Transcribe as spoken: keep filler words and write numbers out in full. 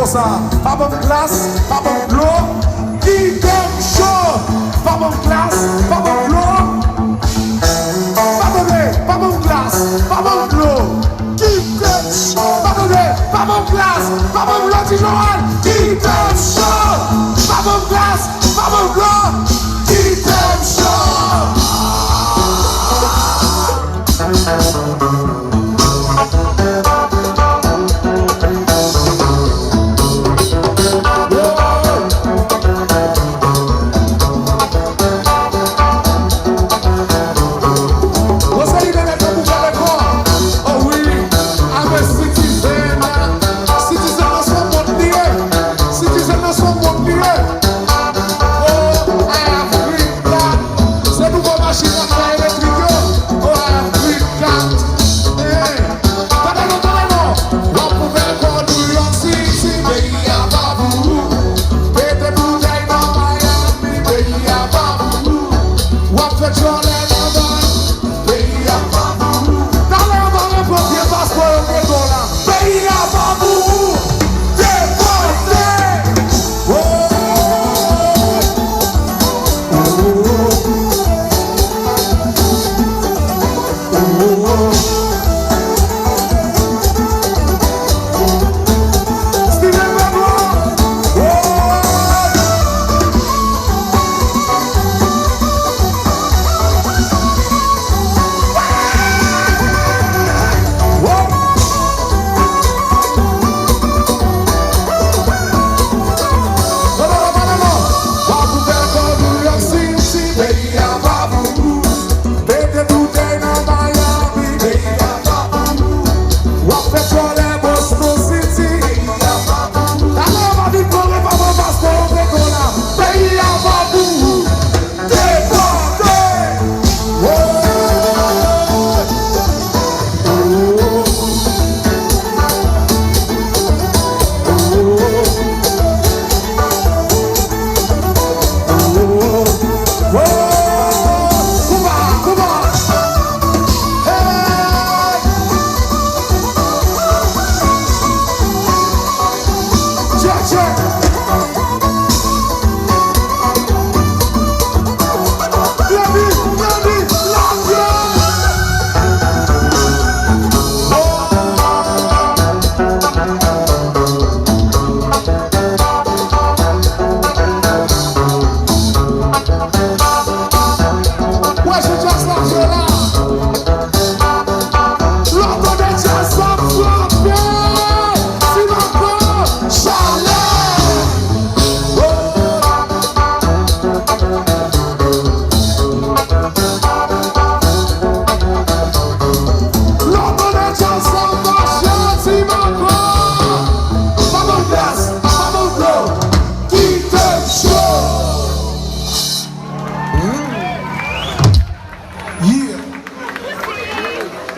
Sa, pa ban m glas, pa ban m dlo, kite m cho. Pa ban m glas, pa ban m dlo. Pa tande, pa ban m glas, pa ban m dlo, kite m cho. Pa tande, pa ban m glas, pa ban m dlo, ti Joel, kite m cho. Pa ban m glas, pa ban m dlo, kite m cho. Yon seri de nèg nan Kouvèlèkò. O wi, avèk Citizen. Citizen nan se yon mond li ye. Citizen nan se yon mond li ye. O, Africa. Se nouvo machin nan fè elektrik yo. O, Africa. Hey. Tande non, tande non. W ap ouvè kò New York City, peyi a pa pou ou. Pete boutèy nan Miami, peyi a pa pou ou. W ap fè djòlè nan Bali, peyi a pa pou ou. Talè a va reprann vye paspò yo prete w la. Peyi a pa pou ou. Depòte. Oh. Peyi a pa pou ou. Mete boutèy nan Miami. Peyi a pa pou ou. W ap fè djòlè Boston City. Peyi a pa pou ou. Talè yo va vin pran revanj paske yo prete w la. Peyi a pa pou ou. Depòte. Oh.